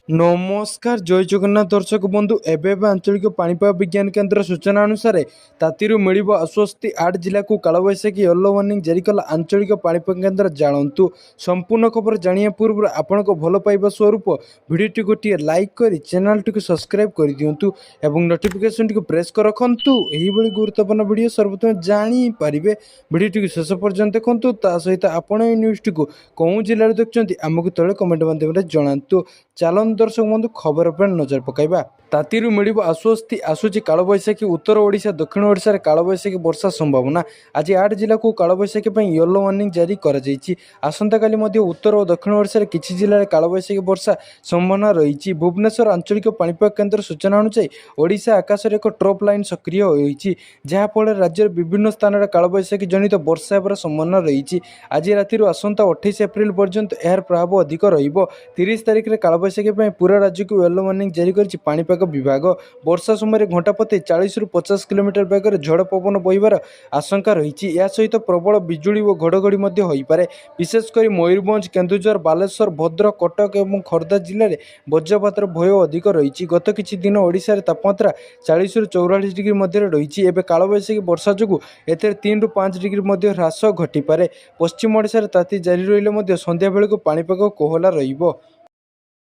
ନମସ୍କାର, ଜୟ ଜଗନ୍ନାଥ ଦର୍ଶକ ବନ୍ଧୁ। ଏବେ ଏବେ ଆଞ୍ଚଳିକ ପାଣିପାଗ ବିଜ୍ଞାନ କେନ୍ଦ୍ର ସୂଚନା ଅନୁସାରେ ତାତିରୁ ମିଳିବ ଆଶ୍ୱସ୍ତି। 8 ଜିଲ୍ଲାକୁ କାଳବୈଶାଖୀ ୟେଲୋ ୱାର୍ଣ୍ଣିଂ ଜାରି କଲା ଆଞ୍ଚଳିକ ପାଣିପାଗ କେନ୍ଦ୍ର। ଜାଣନ୍ତୁ ସମ୍ପୂର୍ଣ୍ଣ ଖବର। ଜାଣିବା ପୂର୍ବରୁ ଆପଣଙ୍କ ଭଲ ପାଇବା ସ୍ୱରୂପ ଭିଡ଼ିଓଟି ଗୋଟିଏ ଲାଇକ୍ କରି ଚ୍ୟାନେଲଟିକୁ ସବସ୍କ୍ରାଇବ୍ କରିଦିଅନ୍ତୁ ଏବଂ ନୋଟିଫିକେସନଟିକୁ ପ୍ରେସ୍ କରି ରଖନ୍ତୁ। ଏହିଭଳି ଗୁରୁତ୍ୱପୂର୍ଣ୍ଣ ଭିଡ଼ିଓ ସର୍ବପ୍ରଥମେ ଜାଣିପାରିବେ। ଭିଡ଼ିଓଟିକୁ ଶେଷ ପର୍ଯ୍ୟନ୍ତ ଦେଖନ୍ତୁ। ତା ସହିତ ଆପଣ ଏହି ନ୍ୟୁଜ୍ଟିକୁ କେଉଁ ଜିଲ୍ଲାରୁ ଦେଖୁଛନ୍ତି, ଆମକୁ ତଳେ କମେଣ୍ଟ ମାଧ୍ୟମରେ ଜଣାନ୍ତୁ। ଚାଲନ୍ତୁ ଦର୍ଶକ ବନ୍ଧୁ, ଖବର ଉପରେ ନଜର ପକାଇବା। ତାତିରୁ ମିଳିବ ଆଶ୍ୱସ୍ତି, ଆସୁଛି କାଳବୈଶାଖୀ। ଉତ୍ତର ଓଡ଼ିଶା, ଦକ୍ଷିଣ ଓଡ଼ିଶାରେ କାଳବୈଶାଖୀ ବର୍ଷା ସମ୍ଭାବନା। ଆଜି 8 ଜିଲ୍ଲାକୁ କାଳବୈଶାଖୀ ପାଇଁ ୟେଲୋ ୱାର୍ଣ୍ଣିଂ ଜାରି କରାଯାଇଛି। ଆସନ୍ତାକାଲି ମଧ୍ୟ ଉତ୍ତର ଓ ଦକ୍ଷିଣ ଓଡ଼ିଶାରେ କିଛି ଜିଲ୍ଲାରେ କାଳବୈଶାଖୀ ବର୍ଷା ସମ୍ଭାବନା ରହିଛି। ଭୁବନେଶ୍ୱର ଆଞ୍ଚଳିକ ପାଣିପାଗ କେନ୍ଦ୍ର ସୂଚନା ଅନୁଯାୟୀ ଓଡ଼ିଶା ଆକାଶରେ ଏକ ଟ୍ରପ୍ ଲାଇନ୍ ସକ୍ରିୟ ହୋଇଛି, ଯାହାଫଳରେ ରାଜ୍ୟର ବିଭିନ୍ନ ସ୍ଥାନରେ କାଳବୈଶାଖୀ ଜନିତ ବର୍ଷା ହେବାର ସମ୍ଭାବନା ରହିଛି। ଆଜି ରାତିରୁ ଆସନ୍ତା 28 ଏପ୍ରିଲ ପର୍ଯ୍ୟନ୍ତ ଏହାର ପ୍ରଭାବ ଅଧିକ ରହିବ। 30 ତାରିଖରେ କାଳବୈଶାଖୀ ପାଇଁ ପୁରା ରାଜ୍ୟକୁ ୟେଲୋ ୱାର୍ଣ୍ଣିଂ ଜାରି କରିଛି ପାଣିପାଗ ବିଭାଗ। ବର୍ଷା ସମୟରେ ଘଣ୍ଟା ପ୍ରତି 40ରୁ 50 କିଲୋମିଟର ବେଗରେ ଝଡ଼ ପବନ ବହିବାର ଆଶଙ୍କା ରହିଛି। ଏହା ସହିତ ପ୍ରବଳ ବିଜୁଳି ଓ ଘଡ଼ଘଡ଼ି ମଧ୍ୟ ହୋଇପାରେ। ବିଶେଷ କରି ମୟୂରଭଞ୍ଜ, କେନ୍ଦୁଝର, ବାଲେଶ୍ୱର, ଭଦ୍ରକ, କଟକ ଏବଂ ଖୋର୍ଦ୍ଧା ଜିଲ୍ଲାରେ ବଜ୍ରପାତର ଭୟ ଅଧିକ ରହିଛି। ଗତ କିଛି ଦିନ ଓଡ଼ିଶାରେ ତାପମାତ୍ରା 40ରୁ 44 ଡିଗ୍ରୀ ମଧ୍ୟରେ ରହିଛି। ଏବେ କାଳବୈଶାଖୀ ବର୍ଷା ଯୋଗୁଁ ଏଥିରେ 3ରୁ 5 ଡିଗ୍ରୀ ମଧ୍ୟ ହ୍ରାସ ଘଟିପାରେ। ପଶ୍ଚିମ ଓଡ଼ିଶାରେ ତାତି ଜାରି ରହିଲେ ମଧ୍ୟ ସନ୍ଧ୍ୟା ବେଳକୁ ପାଣିପାଗ କୋହଲା ରହିବ।